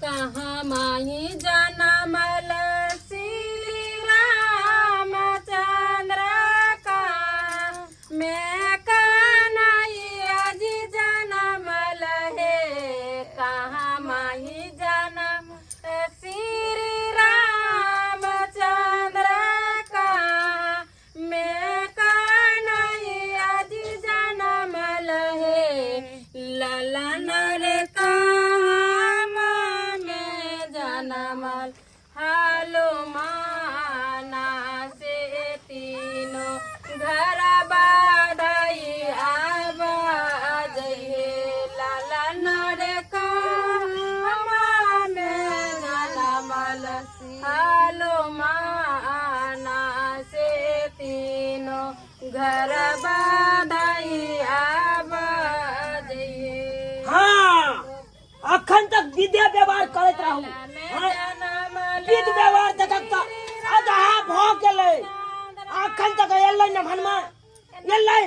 कहाँ माई जनमल श्री रामचंद्र का मैं कन्हैया जी जनमल हे कहाँ माई जनम श्री रामचंद्र का मैं कन्हैया जी जनमल हे ललन रे कहाँ में जनमल हालो माना से तीनों घर बाधाई आवाज हे ललन रे कहाँ में जनमल हालो माना से तीनों घर बाधाई आवाज हे हाँ अखन तक विधे व्यवहार करैत रहू हाँ, विध व्यवहार देखक तऽ अदहा भऽ गेलै अखन तक एलै ने भनमा एलै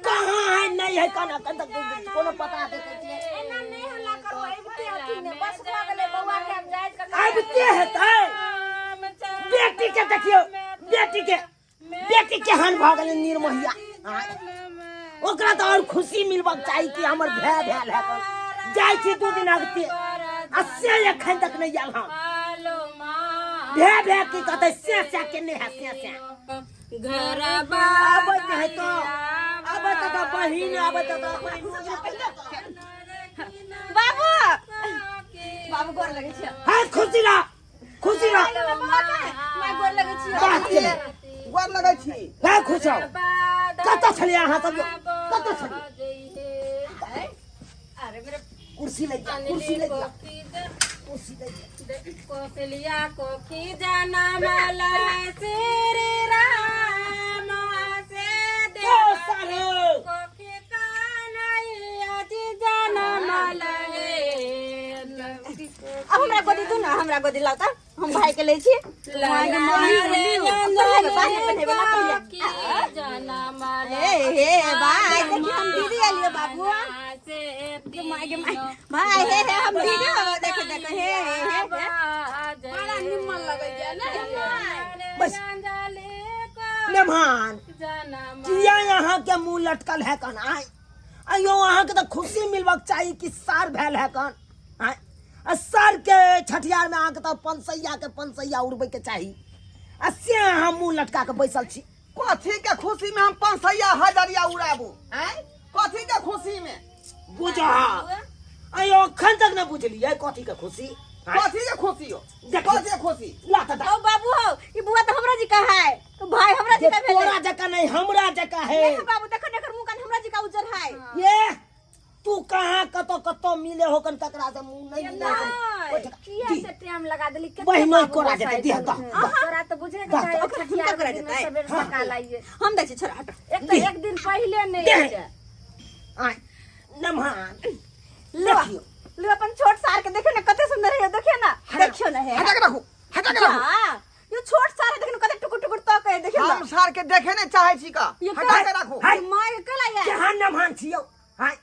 कहाँ है नहीं है कहाँ अखन तक कोनो पता देखै छियै एना नहि हल्ला करू अबिते हथिन ने बस भऽ गेलै बौआ के हम जाइत कऽ आबिते हेतै बेटी के देखियौ बेटी के बेटी केहन भऽ गेलै निर्मोहिया आँय? ओकरा तऽ आओर खुशी मिलबाक चाही कि हमर भाय भेल है जाइ छी 2 दिन अगते आ से एखन तक नहि आयल हन भे भे की कहतै से से के नहि है से से घर आबैत है तो आबैत तऽ बहिन आबैत तऽ बाबू बाबू गोर लगै छियै है खुशी रह खुशी रह माय गोर लगै छियै बात के गोर लगै छी है खुश रहो कतऽ छलियै अहाँ सब कतऽ छलियै अरे मेरे कुर्सी ले जा कुर्सी ले जा कुर्सी ले जा कौशल्या कोखी जनमल श्री राम से ओ देव सालो कोखी कन्हैया जी जनमल हे अब हमरा गोदी दू ना हमरा गोदी लाउ तऽ हम भाई के लै छी हे हे भाई देखी हम दीदी एलियो बाबू गे माय गे माय भाई हे हे हम दीदी हो देखो देखो हे हे हे बड़ा निमन लगैया ने बस। मेहमान किया यहाँ के मुंह लटकल है कन आय अयो अहाँ के तऽ खुशी मिलबाक चाही कि सार भेल है कन आय आ सार के छठियार में अहाँ के तऽ पंसैया के पंसैया उड़बै के चाही आ से अहाँ मुंह लटका के बैसल छी कथी के खुशी में हम 500 हजरिया उड़ाबू आँय कथी के खुशी में बुझा अयो अखन तक न बुझलियै कथी के खुशी आँय? कथी के खुशी हो देखियौ। कथी के खुशी ला तऽ ओ बाबू हो ई बुआ तऽ हमरा जी का है तो भाई हमरा जी जे का भेलै तोरा जकाँ नहीं हमरा जकाँ है नहीं बाबू देखो ने एकर मुंह कान हमरा जी का उज्जर है ये तू कहाँ कतो कतो मिले होकन ककरा से मुंह नहीं मिले होकन ओइ ठेका, किया दी। से टाइम लगा देली कते बहिनो बाबू कोरा बसाइ जेतै, दिह, दह, छलखिन। दह। तोरा तऽ बुझे के दह, चाही ओकरा हुनका छठियार कोरा दिन जेतै। सबेर सकाल आइए हम दै छी छोड़ा हट एक तऽ एक दिन पहिले नहि दे। आइए आय नमहान लो देखियो लो अपन छोट सार के देखियो ना कते सुंदर है देखियो ना देखियो ना है हटा के रखू हटा के रखू हाँ, यो छोट सार है देखियो ना कते टुकुर टुकुर तक है देखियो ना हम सार के देखे नहीं चाहे छी का ये हटा के रखू हाय। माय के कला है केहन नमहान छियौ हाय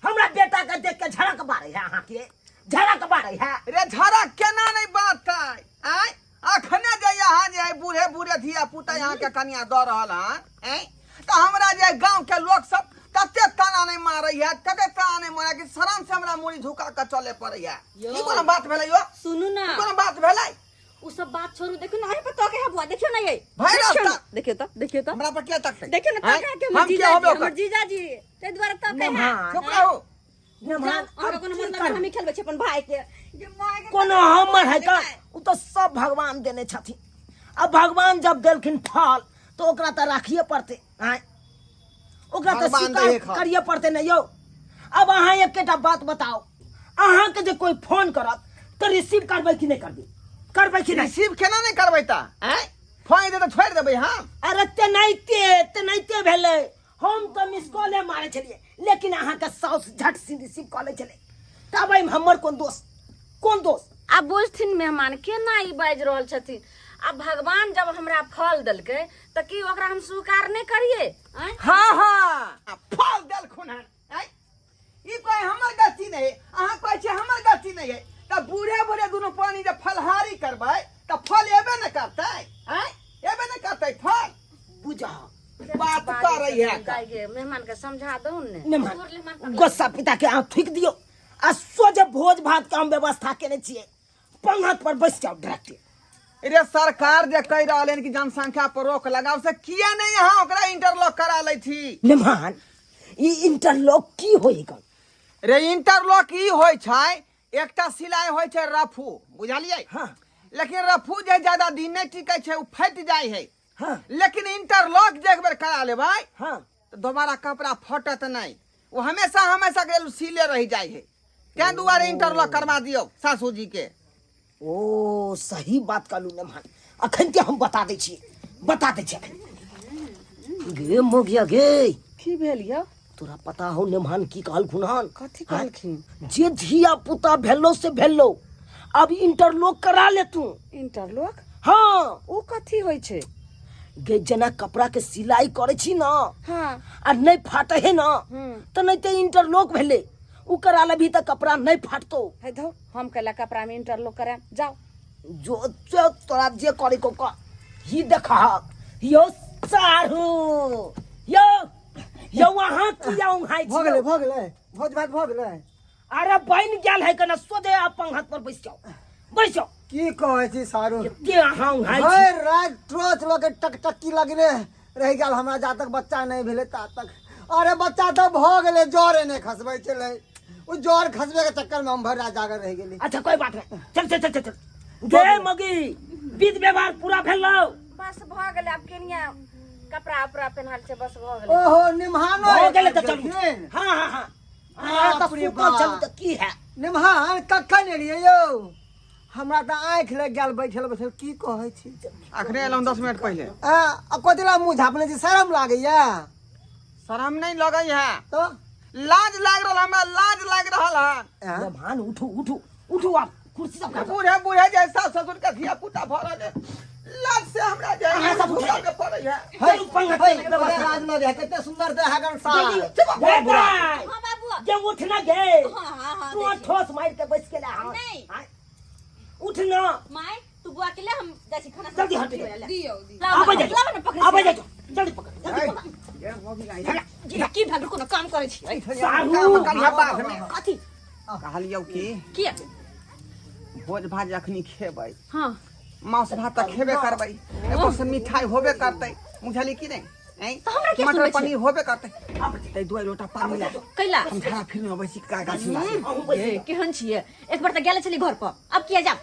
हमरा बेटा के देख के झड़क बारै है अहाँ के झड़क बारै है रे झड़ा केना नहीं बात है आय अखने जे यहाँ जे बूढ़े बूढ़े धिया पुता यहाँ के कनिया दऽ रहल हन आँय तऽ हमरा जे गांव के लोक सब तते ताना नहीं मारै है तते ताना नहीं मारै कि शरम से हमरा मुड़ी झुका के चले पड़ै है ई कोनो बात भेलै यो सुनू ना ई कोनो बात भेलै उ सब बात छोड़ू देखियो ना अरे पर तो के है बुआ देखियो ना ये भाई देखियो रास्ता। ना, देखियो तो देखियो तो हमरा पर किया तकतै देखियो ना आँय? तो के हमर हम जीजा किया जी होबे हमर ओकर जीजा जी ताहि दुआरे तो के है नमहान चुप रहू नमहान अहाँके अब कोनो की मतलब करब? हम ही खेलबै छी अपन भाई के जे माय के कोनो हमर है का उ तो सब भगवान देने छथिन अब भगवान जब देलखिन फल तो ओकरा तऽ राखिए पड़तै आँय ओकरा तऽ भगवान स्वीकार दैहे खा। करिए पड़तै ने यौ अब अहाँ एकेटा बात बताउ अहाँके जे कोइ फोन करत तऽ रिसीव करबै कि नहि करबै करबै कि नहि रिसीव केना नहीं करबै तऽ आँय फोन दे तऽ छोड़ि देबै हम अरे तेनाहिते तेनाहिते भेलै हम तऽ मिस कॉले मारै छलियै लेकिन अहाँके साउस झट से रिसीव कऽ लै छलै तब एहिमे हमर कोन दोष कोन दोष आब बुझथिन मेहमान केना ई बाजि रहल छथिन आब भगवान जब हमरा फल देलकै तऽ की ओकरा हम स्वीकार नहि करियै आँय हाँ हाँ फल देलखुन हन आँय ई कोई हमर गलती नहीं है अहाँ कहै छियै हमर गलती नहीं है तऽ बूढ़े बूढ़े दुनू दुनू प्राणी जे फलहारी करबै तऽ फल एबे ने करतै आँय एबे ने करतै फल बुझा बात करै है का। गे मेहमान के समझा दो ने मेहमान गुस्सा पिता के अहाँ थूकि दियौ आ सोझे भोज भात के हम व्यवस्था केने छियै पंगत पर बैस जाउ डायरेक्ट रे सरकार जे कहि रहल हन कि जनसंख्या पर रोक लगाओ से किया नहीं यहाँ ओकरा इंटरलॉक करा लै छी मेहमान ई इंटरलॉक की होई गन रे इंटरलॉक ई होइ छै एकटा सिलाई होइ छै रफू बुझलियै हाँ। लेकिन रफू जे ज्यादा दिन नहि टिकै छै ओ फाटि जाइ है हाँ। लेकिन इंटरलॉक जे एक बेर करा लेबै हाँ तऽ दोबारा कपड़ा फटत नहि ओ हमेशा हमेशा के लेल सीले रहि जाइ है तें दुआरे इंटरलॉक करवा दियौ सासू जी के ओ सही बात कहलू मेहमान अखन के हम बता दै छी बता दै छी अखन गे मोगिया गे की भेल यौ तोरा पता हो नेमान की कहलखुन हन कथी कहलखिन जे धिया पुता भेलो से भेलो अब इंटरलॉक करा ले तू इंटरलॉक हाँ ओ कथी होइ छै गे जेना कपड़ा के सिलाई करे छी ना हाँ आ नहीं फाटे है ना हम्म। तो नहीं तो इंटरलॉक भेले उ करा लेबही तऽ कपड़ा नहीं फाटतो है धो हम कैला कपड़ा में इंटरलॉक करायब जाओ जो जो तोरा जे करे को कर ही देखा यो सारू यो यो वहां किया उहाई भऽ गेलै भऽ गेलै भोज भात भऽ गेलै अरे बन गेल है कना सोझे आप पंगत पर बैस जाओ बैस जाओ की कहै छी सारू के अहाँ उहाई छी भरि राति ट्रॉच लऽ के टकटकी लगने रहि गेल हमरा जा तक बच्चा नहि भेलै ता तक अरे बच्चा तऽ भऽ गेलै जरे नहि खसबै छलै ओ जर खसबै के चक्कर में हम भरि राति जागल रहि गेली अच्छा कोई बात नहीं चल चल चल चल चल गे मगी विध व्यवहार पूरा भेलो बस भऽ गेलै आब केनिया कपड़ा उपड़ा पेन्हल छै बस भऽ गेलै ओहो निम्हानो भऽ गेलै तऽ चलू गेलखिन। हाँ हाँ हाँ हाँ तऽ बाप रे सुतल बाप। चलू तऽ की है निम्हान कखन एलियै यौ हमरा तऽ आँखि लागि गेल बैठल बैठल की कहै छी अखने एलहुँ 10 मिनट पहिले आ आ कथी ला मुँह झापने छी शरम लागैया शरम नहीं लगै है तऽ लाज लाग रहल हमरा लाज लाग रहल हन आँ? निम्हान उठू उठू उठू आप कुर्सी सब काटो बूढ़े बूढ़े जे सास ससुर के धिया पुता भऽ रहल है लाज से हमरा जे अहाँ सब उठे। के पड़ै है है, चलू पंगत है, के बड़ा लाज न रहै, कते सुंदर देह हगन साल गे दाइ, हाँ बाबू जे उठ ना गे हाँ हाँ हाँ तू देखिए। ठोस मार के बैस के ले हाँ नहीं। हाँ। उठ ना माय तू बुआ के ले हम जाइ छी खाना जल्दी हट जा। दियौ दियौ आबै जा लाबऽ ने पकड़ै आबै जा जल्दी पकड़ जल्दी पकड़ की भए गेल कोनो काम करै छी सारू काम करिहे बाद में कथी कहलियौ की किया भोज भात जखनी खेबै हाँ मांस भात तऽ खेबे करबै एगो से मिठाई होबे करतै बुझली की नहि ऐं? तऽ हमरा किया मटर सुनबै छी? पनीर होबे करतै ताहि दुआरे लोटा पानी ला कैला हम झाड़ा फिर अबै छी का गाछी में ए, केहन छियै एक बार तऽ गेल छली घर पर अब किया जाब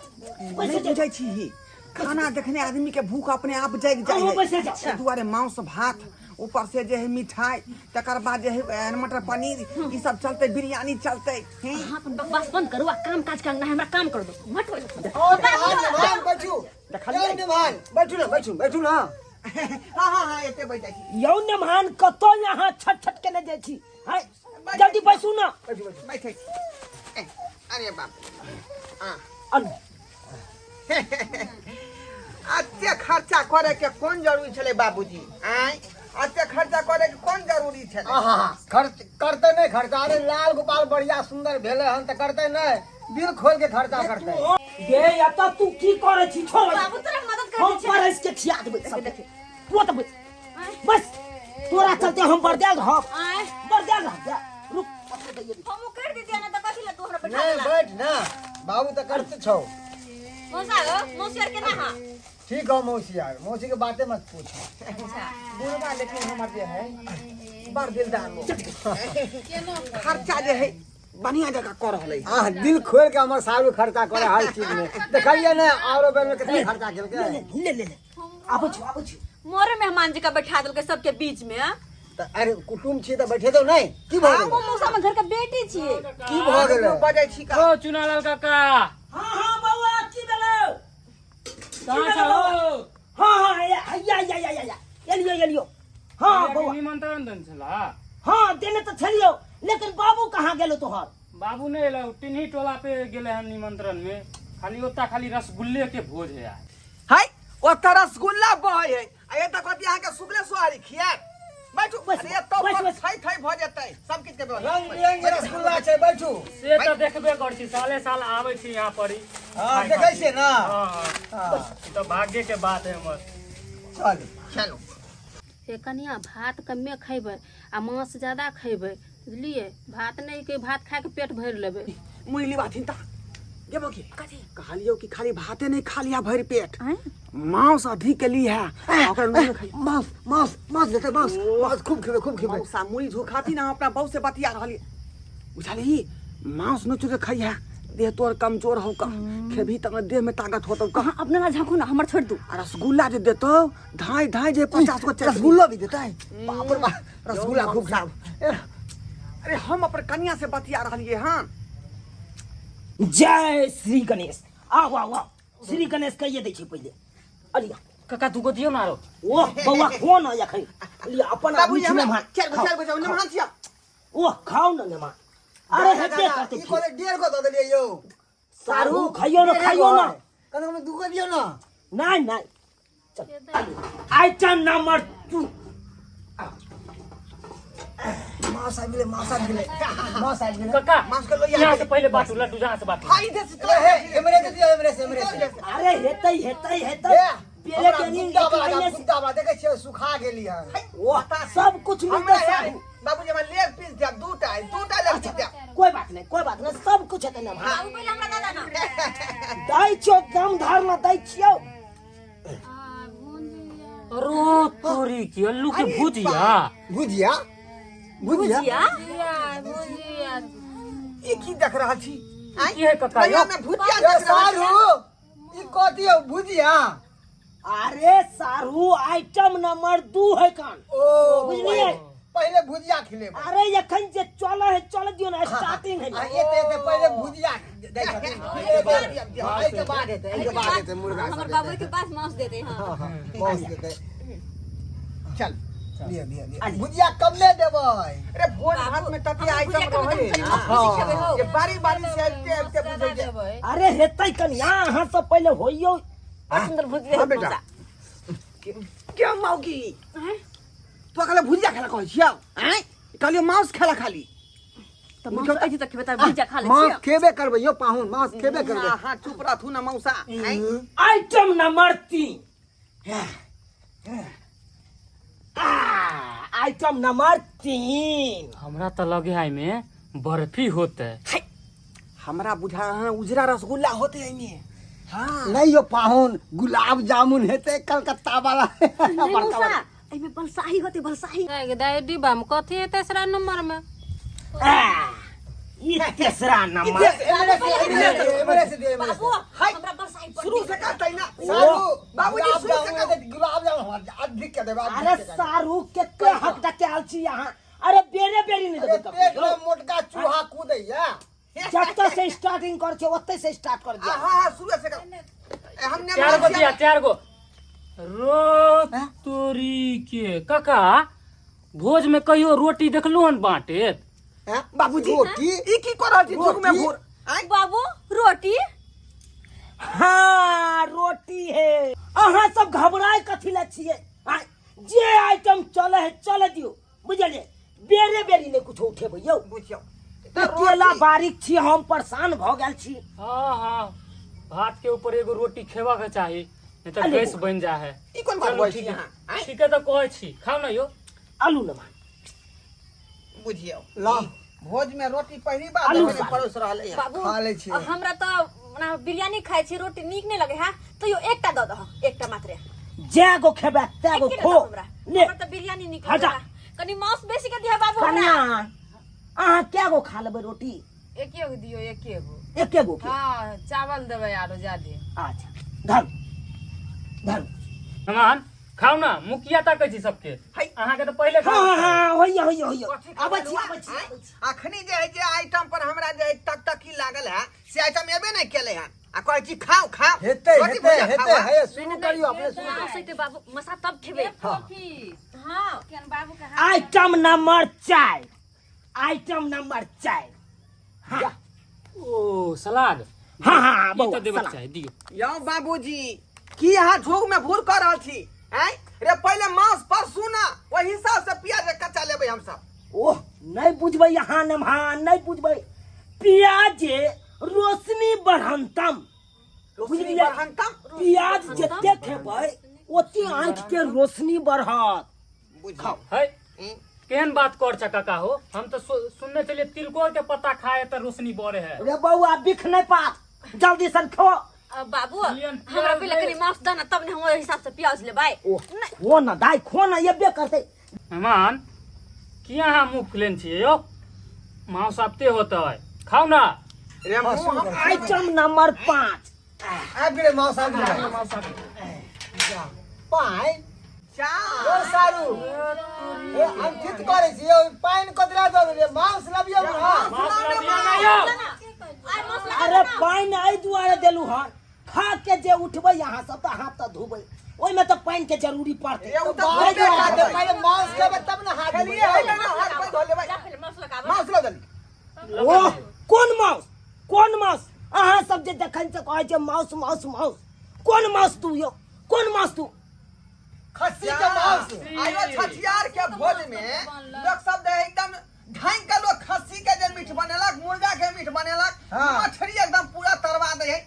नहि बुझै छी खाना देखने आदमी के भूख अपने आप जागि जाइ अहूँ है बैसे जाउ। एहि दुआरे मांस भात ऊपर से जे है मिठाई तकर बाद जे है मटर पनीर ई सब चलतै बिरयानी चलतै हैं? अहाँ अपन बकवास बंद करू आ काम काज करना है हमरा काम कर दो मत बोलो ओ निभान बैठू देखलियै निभान बैठू ना बैठू बैठू ना हाँ हाँ हाँ एते बैठ जाइ छी यौ नेमान कतौ यहाँ छट छट केने जाइ छी हाय जल्दी बैसू ना बैठू बैठू बैठै छी ए, अरे बाप रे। हाँ अनु एते खर्चा करे के कोन जरूरी छलै बाबूजी आँय एते खर्चा करे के कोन जरूरी छलै आहा खर्च करते नहीं खर्चा अरे लाल गोपाल बढ़िया सुंदर भेले हन तऽ करते नहीं दिल खोल के खर्चा करते गे एतऽ तू की करै छी छोड़ बाबू तोरा मदद कर हम परस के खिया देबै सब तू तऽ बस बस तोरा चलते हम बर्दाश्त रहब आय बर्दाश्त रहब जा, रुक पकड़ दैयै। हम कर दीजिए ना तो कथी ला तू हमरा बैठा नहीं देला बैठ ना बाबू तऽ करते छौ मौसा हो मौसी आर केना हां ठीक हो मौसी यार मौसी के बातें मत पूछ बुढ़वा लेकिन हमर जे है बड़ दिलदार लोग खर्चा जे है बढ़िया जगह कर रहलै है आह दिल खोल के हमर सारू खर्चा करे हर चीज में देखलिए ने आरो बेर में कितना खर्चा केलकै ले ले ले ले आबै छी आबै छी मोरे मेहमान जी का बैठा देलकै सबके बीच में हाँ? तऽ अरे कुटुम छी तऽ बैठे दो नहीं की भऽ हम गेलै मौसा में घर के बेटी छियै की भऽ गेलै बजै छी का ओ चुनालाल काका हाँ हाँ बौआ की भेलौ कहाँ छौ हाँ हाँ या या या या या एलियो एलियो हाँ भैया के बौआ निमंत्रण देने छला हाँ देने तऽ छलियो लेकिन बाबू कहाँ गेलो तोहर बाबू नहि एलै टिन्ही टोला पे गेलै हन निमंत्रण में खाली ओता खाली रसगुल्ले के भोज है आइ है ओतऽ रसगुल्ला बहै है आ एतऽ कथी अहाँके सुखले सोहारी खियात बैठू। बैस, अरे एतौ बैस, पर बैस। थई थई भऽ जेतै सब किछु के व्यवस्था। रंग बिरंग के रसगुल्ला छै, बैठू। से तऽ देखबे करै छी, साले साल आबै छी यहाँ पर ही। हँ, देखै छियै ने। हाँ हाँ, ई तऽ भाग्य के बात है हमर। चल। चलू। हे कनिया, भात कमे खैबै आ मांस ज्यादा खैबै, बुझलियै? भात नहि कि भात खाके पेट भरि लेबै। मुरली बाथिन ता गेबो की कहलियौ कि खाली भाते नहीं खा लिया भरि पेट, मांस अधिक के ली है आ ओकरा नून खाई। मांस मांस मांस देतै, मांस मांस खूब खेबै, खूब खेबै। मौसा मुड़ी झोखाती ना, अपना बहू से बतिया रहली, बुझलही? मांस नोच के खाई है, देह तोर कमजोर हौ का, खेबही तब देह में ताकत होतौ का। अहाँ अपना ला झाँकू ना, हमर छोड़ दू। आ रसगुल्ला जे देतौ धाई धाई जे 50 गो रसगुल्ला भी देतै? बाप रे बाप, रसगुल्ला खूब खाब। अरे हम अपन कन्या से बतिया रहलिए हन। जय श्री गणेश। आउ आउ आउ, श्री गणेश कहिए दै छै पहिले। अलिया काका, दूगो दियौ ना आरो। ओह बौआ, खो न एखन। लिअ अपन बाबूजी, आदमी छी हमरा मेहमान। चारि गो, खाउ, चारि गो चारि गो मेहमान छियै। ओह खाउ न मेहमान। अरे हेबे करतै ई फेर। कहले 1.5 गो दऽ देलियै यौ। सारू खाइयो न, डेढ़े खाइयो गो न। है। कम से कम दूगो दियौ न। नहीं नहीं, चल आइटम नंबर 2। मांस आबि गेलै, मांस आबि गेलै, मांस आबि गेलै। काका, मांस के लोहिया। यहाँ से पहिले बाटू लड्डू, जहाँ से बाटू। हां, इधर से ए, हे, एमरे से दियौ, एमरे से, एमरे से। अरे हेतै हेतै हेतै। ए, बेरे हमरा बेरी गुद्दा एक वाला महीने से गुद्दा वाला देखै छियै, सुखा गेली हन। ओह सब कुछ मिलतै हमरा सारू। बाबूजी, हमरा लेग पीस दिया दूटा, दूटा लेग पीस दिया। कोई बात नहीं, कोई बात नहीं, सब कुछ हेतै ना। बाबू, पहिले हमरा दादा ना। दै छियौ, दम धर न, दै छियौ। अरे तोरी की अल्लू के भुजिया। भुजिया, भुजिया। भुजिया। भुजिया। ई की देख रहल छी? आँय? की है काका कहिया यौ? में भुजिया ए, देख रहल छी? सारू, ई कथी हौ भुजिया? अरे सारू, आइटम नंबर 2 है कान। ओ बुझलियै? पहिले भुजिया खिलेबै। अरे एखन जे चले है चले दियौ ना, स्टार्टिंग है। आ, एते एते पहिले भुजिया दै छथिन। एहिके बाद हेतै, एहिके बाद हेतै मुर्गा हमर सब। बाबू के पास मांस देते। हाँ। हँ, मांस देतै। चल। लिअ लिअ लिअ, भुजिया कमे देबै। अरे भोज भात में तते आइटम रहै ना खेबै हौ। जे बारी बारी से आबिते आबिते बुझै जे। अरे हेतै कनिया, अहाँ सब पहिले होइयौ। बड़ सुंदर भुजिया। हाँ बेटा। क्या मौगी, तो अकेले भुजिया खेला कहै छियौ? आँय, कहलियौ मांस खेला खाली। तऽ मांस अछि तऽ खेबै, तऽ भुजिया खा लै मांस छियै। खेबे करबै यौ पाहुन, मांस खेबे करबै। हाँ हाँ, चुप रहथु ना मौसा। आँय? Item number 3, item number 3। हमरा तऽ लगे है में बर्फी होते। हमरा बुझा रहा है उजरा रसगुल्ला होते एहिमे। हाँ। नहीं यौ पाहुन, गुलाब जामुन हेतै कलकत्ता वाला। नहीं बड़का मौसा, बड़का। एहिमे बलसाही होते, बलसाही। दाइ, डिब्बा में कथी है तेसरा नंबर में? ई तेसरा नंबर। एमरे से, एमरे से, एमरे से दियौ, एमरे से। बाबू, हमरा बलसाही बड़ शुरू नीक से लगैया। कहतै ना। सारू, बाबूजी, गुलाब शुरू से जामुन हेतै, गुलाब जामुन हमरा अधिक के देबै, अधिक अरे के देबै। सारू, केते हक डके आयल छी यहाँ? अरे बेरे बेरी नहीं अरे देबै पेट ककरो। में मोटका चूहा कूदैया। जतऽ से स्टार्टिंग कर छै ओतै से स्टार्ट कर दिया। हाँ हाँ, शुरू से कर। ए, हम ने चार गो दिया, चार गो रो तोरी के। काका, भोज में कहियो रोटी देखलू हन बाँटेत? हैं? बाबूजी, रोटी? ई की कर रहल छी झुक में रोटी? भोर? आँय? बाबू, रोटी? हाँ रोटी है। अहाँ सब घबराए कथी ला छियै? आँय, जे आइटम चले है चले दियौ, बुझलियै? बेरे बेरी नहि कुछो उठेबै यौ। बुझियौ। अकेला बारीक छी हम, परेशान भऽ गेल छी। हाँ हाँ, भात के ऊपर एगो रोटी खेबा के चाही, नहीं तो अरे गैस बन जा है। ई कोन बात चलू कहै छी ठीक है। अहाँ? आँय? ठीके तऽ कहै छी, खाउ ना यौ। आलू नमा। बुझियौ। ला। भोज में रोटी पहली बार आलू देखने साग। परोस रहलै हन। बाबू, खा लै छियै। हमरा तऽ ओना बिरयानी खाइ छी, रोटी नीक नहि लगै है, तैयो एकटा दऽ दह, एकटा मात्रे। जै गो खेबै तै गो एकेटा खो। दह हमरा। ले। हमरा तऽ बिरयानी नीक हटा। लगै है। कनि मांस बेसी के दिह बाबू हमरा। कन्या, अहाँ कै गो खा लेबै रोटी? एके गो दियौ, एके गो। एके गो के? हाँ, चावल देबै आरो जादे। अच्छा, धरू धरू। मेहमान खाउ ना, मुखिया ताकै छी सबके। है। अहाँके तऽ पहिले हाँ खाउ। हाँ हाँ, होइया होइया होइया। कथी आबै छी, खाबै आबै छी, आँय? आबै छी। अखनी जे है जे आइटम पर हमरा जे टक टकी लागल है से आइटम एबे नहीं केले हन आ कहै छी खाओ खाओ। हेतै रोटी हेतै भुजिया हेतै। खाओ, हे, शुरू करियौ, अपने शुरू। मांस हेतै बाबू, मसा तब खेबै। हाँ। बाबू के आइटम नंबर 4, आइटम नंबर 4। हाँ। ओ सलाद। हाँ हाँ हाँ ई बौआ तऽ देबक सलाद। चाही, दियौ। यौ बाबूजी, की अहाँ झोग में भूर कऽ रहल छी? आँय रे पहिले मांस परसू ना ओहि हिसाब से प्याज के कच्चा लेबै हम सब। ओह नहीं बुझबै यहाँ नमहान नहीं बुझबै प्याज रोशनी बढ़ंतम रोशनी बुझलियै? बढ़ंतम प्याज जते खेबै ओते आँखि के रोशनी बढ़त। बुझियौ है केहन बात कर छ काका हो हम तो सुनने छलियै तिलकोर के पत्ता खाए तऽ रोशनी बढ़े है। रे बौआ बिख नहीं पात जल्दी सन खो। बाबू लियन, हमरा प्याज पहिले दे। कनि मांस दऽ ने तब ने हम ओहि हिसाब से प्याज लेबै। ओ खो ना दाइ खो ना एबे करतै। मेहमान किया अहाँ मुँह फुलेन छियै यौ मांस आबते होतै खाउ ना। रे मुँह हम आइटम नंबर 5 आबि गेलै मांस आबि गेलै पानि चार ओ सारू ए हम ठीक करै छी यौ पानि कतरा दऽ देलियै मांस लबियौ ने। मांस लबियौ ना यौ। अरे पानि एहि दुआरे देलू हन खा के जे उठबै अहाँ सब तऽ हाथ तऽ धोबै ओहिमे तऽ पानि के जरूरी पड़तै। रे उ तऽ ताहि धोबे दुआरे करतै। पहिले मांस खेबै तब ने हाथ धोबै। खेलिए है ना हाथ पैर धो लेबै। जा पहिले मांस लगाबऽ। मांस लऽ देली। ओह कोन मांस कोन मांस अहाँ सब जे देखन से कहै छै मांस मांस मांस कोन मांस तू यौ कोन मांस तू खस्सी के मांस। आयो छठियार के भोज में लोग सब दे एकदम ढंग के लोग खस्सी के जे मीट बनेलक मुर्गा के मीट बनेलक हाँ। मछली एकदम पूरा तरवा दे है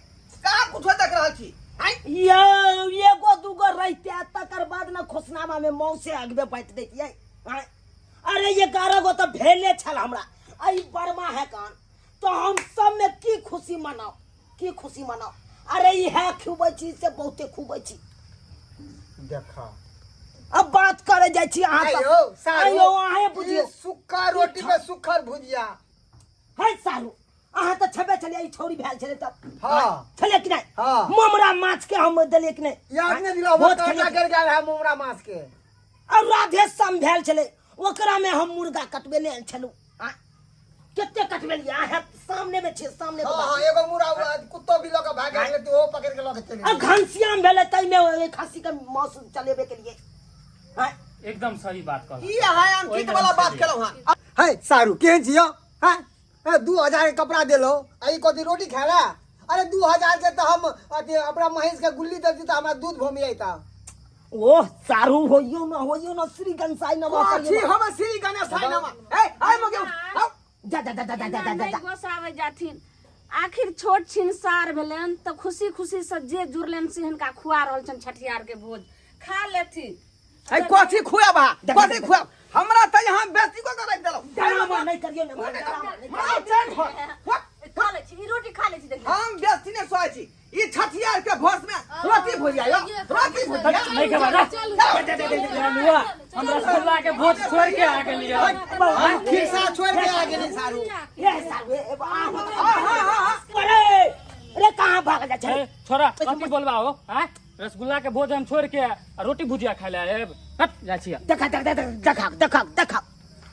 कहाँ कुछो देख रहल छी आँय? यौ एगो दूगो रहिते तकर बाद ने खुशनामा में मौसे अगबे बाँटि दैतियै। आँय? अरे 11 गो तऽ भेले छल हमरा एहि बरमा है कान तो हम सब में की खुशी मनाओ की खुशी मनाओ। अरे इएह खुबै छी से बहुते खुबै छी। देखा अब बात करे जाइ छी अहाँ सब। आयो सारू आयो अहें बुझियौ ई सुक्का रोटी पे सुखल भुजिया। है सारू अहाँ तऽ छबे छलियै ई छौरी भेल छलै तब। हाँ। छलियै कि नहि? हाँ। ममरा माछ के हम देलियै कि नहि? याद नहि दिला बहुत काटा खेलियै। गिर गेल है ममरा माछ के। और राधे श्याम भेल छलै ओकरा में हम मुर्गा कटबेने छलहुँ। कते कटबेलियै अहाँ सामने में छै सामने हाँ, हाँ, एगो मुरा उड़ा कुत्तो भी लऽ के भागि गेलै तऽ ओहो पकड़ि के लऽ के चलि आ गेलै। घनश्याम भेलै ताहिमे ओहि खस्सी के मांस चलेबे के लिए। हाँ? एकदम सही बात कहलहुँ। ई अहाँ अंकित वाला बात केलहुँ हन। है सारू केहन छी यौ? हाँ? ए, 2000 के कपड़ा देलहुँ आ ई कथी रोटी खाय ला? अरे 2000 के तऽ हम अथी अपना महींस के गुल्ली दै छी तऽ हमरा दूध भूमि अयता। ओह सारू होइयो ना होइयो ना श्री गणेशाय नमः कथी करियो। हम श्री गणेशाय नमः। ए आइ मगे उठ, आउ। जा जा जा जा जा जा जा नहि जा। गोसाबै जाथिन आखिर छोट छिन सार भेलनि तऽ खुशी खुशी से जे जुड़लनि से हिनका खुआ रहल छनि छठियार के भोज खा लेथिन। ए कथी खुआब अहाँ? कथी खुआब? हमरा तऽ यहाँ बेसी कऽ के राखि देलहुँ। डरामा नहि करियौ ने, डरामा नहि करियौ। मार चैन हो। खा लै छी ई रोटी खा लै छी देखियौ। हम बेसी नहि सोचै छी ई छठियार के भोज में रोटी भुजिया यौ रोटी भुजिया नहीं खेबै रे। चलुआ हम रसगुल्ला के भोज छोड़ के आ गेलियै। हम खिस्सा छोड़ के आ गेली सारू। ए सारू ए अरे अरे कहाँ भाग जा छै? ए, छोड़ा कथी बोलबा हो? आँय रसगुल्ला के भोज हम छोड़ के आ रोटी भुजिया खाय ले आएब। हट जाइ छियै। देखा देखा देखा देखा देखा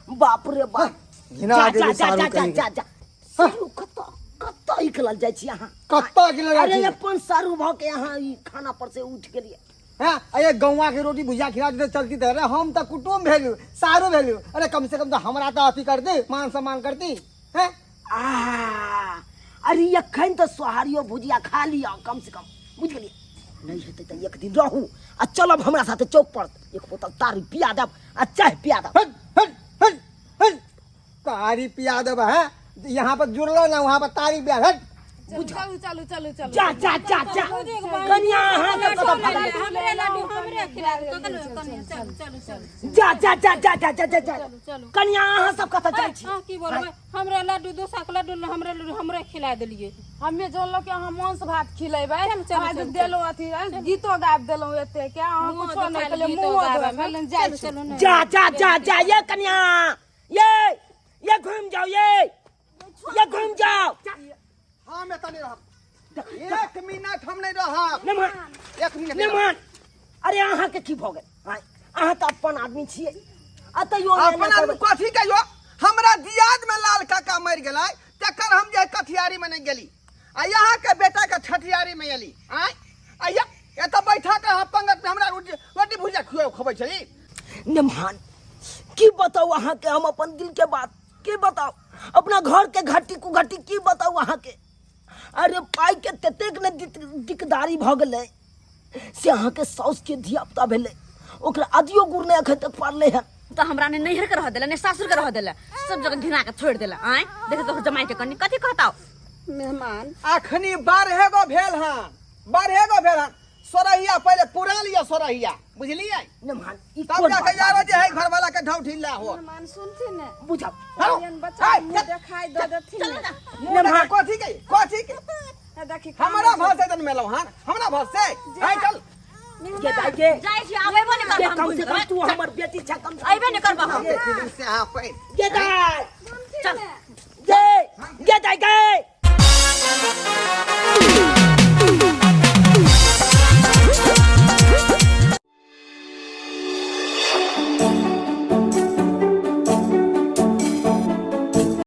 बाप रे बाप। घिना जा, गेली जा, जा, सारू जा, कहीं। जा, जा। सारू कतऽ कतऽ निकलल जाइ छी अहाँ? कतऽ निकलल जाइ अरे छी? अपन सारू भऽ के अहाँ ई खाना पर से उठि गेलियै। हैं? अरे गौवा के रोटी भुजिया खिला देते चलती तऽ। अरे हम तऽ कुटुम्ब भेलू सारू भेलू अरे कम से कम तऽ हमरा तऽ अथी कर दे मान सम्मान कर दी। हैं? आ अरे एखन तऽ सोहारियो भुजिया खा लिअ कम से कम बुझि गेलियै। नहि हेतै तऽ एक दिन रहू आ चलब हमरा साथे चौक पर एक बोतल तारी पिया देब आ चाय पिया देब। हट, हट, हट, हट। तारी पिया देब हैं? यहाँ पर जुड़लो ना वहाँ पर तारी पिया। हट। चलू चलू चलू चलू जा जा जा जा कनिया अहाँ के कतऽ भागल? हमरे लड्डू हमरे खिला चलू चलू चलू चलू जा जा जा जा जा जा जा जा चलू। कनिया अहाँ सब कतऽ जाइ छी? अहाँ की बोलबै हमरे लड्डू दोसर के लड्डू हमरे लड्डू हमरे खिला देलियै। हमे जानलो कि अहाँ मांस भात खिलेबै चलू, चलू, अहाँ चलू, देलहुँ अथी गीतो गाबि देलहुँ एते के अहाँ मुँह कुछो नहि दुखायल कहलियै गीतो मुँहो गाबैमे। धोए जाइ चलू, छी। चलू, नहि। जा जा जा जा ये कनिया ये घूम जाओ ये घूम जाओ। हम एतऽ नहि रहब 1 मिनट हम नहि रहब। नहीं 1 मिनट नहीं मान। अरे अहाँ के की भऽ गेल? आँय, अहाँ तऽ अपन आदमी छियै आ तैयो अपन आदमी कथी कहियो? हमरा दियाद में लाल काका मरि गेलै तकर हम जे कथियारी में नहीं गेली आ यहाँ के बेटा के छठियारी में एली। आँय आ एतऽ बैठा के अहाँ पंगत में हमरा रोटी भुजिया खुआबै छली। निमान की बताउ अहाँ के हम अपन दिल के बात की बताउ अपना घर के घटी कुघटी की बताउ अहाँ के। अरे पाई के ततेक ने दिकदारी भऽ गेलै से अहाँके साउसके धिया पुता भेलै, ओकरा आदियो गुड़ नहि एखन तक पारलै हन। तऽ हमरा ने नैहर के रह देला ने सासुर के रह देला, सब जगह घिना के छोड़ देला। आय देख तो जमाई के कनी कथी कहताओ। मेहमान अखनी 12 गो भेल हन, 12 गो भेल हन। सोरहिया पहिले पुरा लिअ सोरहिया, बुझलियै? मेहमान ई तब कोन जाके बात यारो जे है घरवाला के ढौ ढिल्ला हो। मेहमान सुनथिन ने, बुझब हेलो, कहियन बच्चा हाय, मुँह चल, देखाइ दऽ देथिन ने। मुँह देखा कथी के कथी के हे देखी हमरा भर से तन मेलौ हन, हमरा भर से हाय चल के दाई के जाइ छी आबेबो ने के करब कम से कम हम, तू हमर बेटी छ, कम से अइबे ने करब हम। से अहाँ पैन के दाई।